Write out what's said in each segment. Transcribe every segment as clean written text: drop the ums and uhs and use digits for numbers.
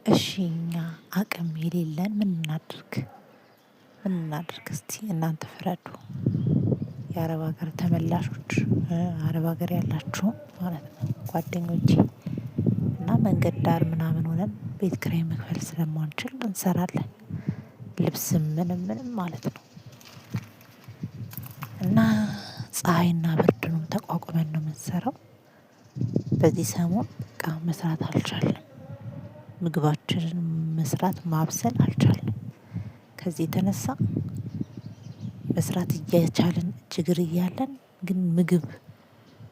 እሺ እኛ አቅም የሌለን ምን እናድርግ? ምን እናድርግ? እስቲ እናንተ ፍረዱ። የአረብ ሀገር ተመላሾች፣ አረብ ሀገር ያላችሁ ማለት ነው ጓደኞቼ፣ እና መንገድ ዳር ምናምን ሆነን ቤት ኪራይ መክፈል ስለማንችል እንሰራለን። ልብስም ምንም ምንም ማለት ነው። እና ፀሀይና ብርድንም ተቋቁመን ነው የምንሰራው። በዚህ ሰሞን በቃ መስራት አልቻልንም። ምግባችንን መስራት ማብሰል አልቻልንም። ከዚህ የተነሳ መስራት እየቻልን ችግር እያለን ግን ምግብ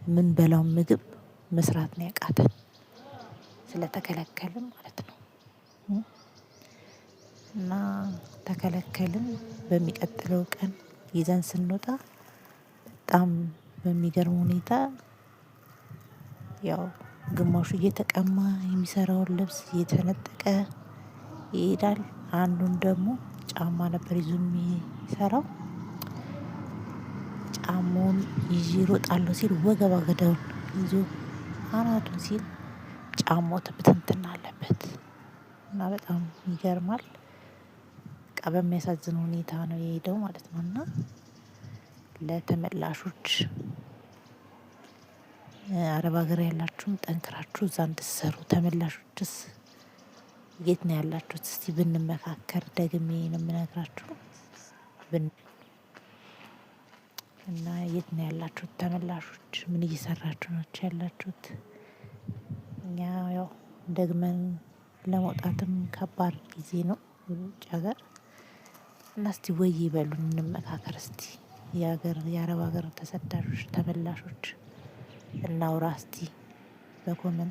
የምንበላውን ምግብ መስራት ነው ያቃተን። ስለተከለከልን ማለት ነው። እና ተከለከልን። በሚቀጥለው ቀን ይዘን ስንወጣ በጣም በሚገርም ሁኔታ ያው ግማሹ እየተቀማ የሚሰራውን ልብስ እየተነጠቀ ይሄዳል። አንዱን ደግሞ ጫማ ነበር ይዞ የሚሰራው። ጫማውን ይዤ እሮጣለሁ ሲል ወገባ ገዳውን ይዞ አናቱን ሲል ጫማው ብትንትን አለበት። እና በጣም ይገርማል። በቃ በሚያሳዝን ሁኔታ ነው የሄደው ማለት ነው። እና ለተመላሾች አረብ ሀገር ያላችሁም ጠንክራችሁ እዛ እንድትሰሩ፣ ተመላሾችስ የት ነው ያላችሁት? እስቲ ብንመካከር፣ ደግሜ ነው የምነግራችሁ። እና የት ነው ያላችሁት ተመላሾች? ምን እየሰራችሁ ናችሁ ያላችሁት? እኛ ያው ደግመን ለመውጣትም ከባድ ጊዜ ነው ውጭ ሀገር። እና እስቲ ወይ ይበሉን፣ እንመካከር እስቲ፣ የሀገር የአረብ ሀገር ተሰዳጆች ተመላሾች እናውራ እስቲ በ comment።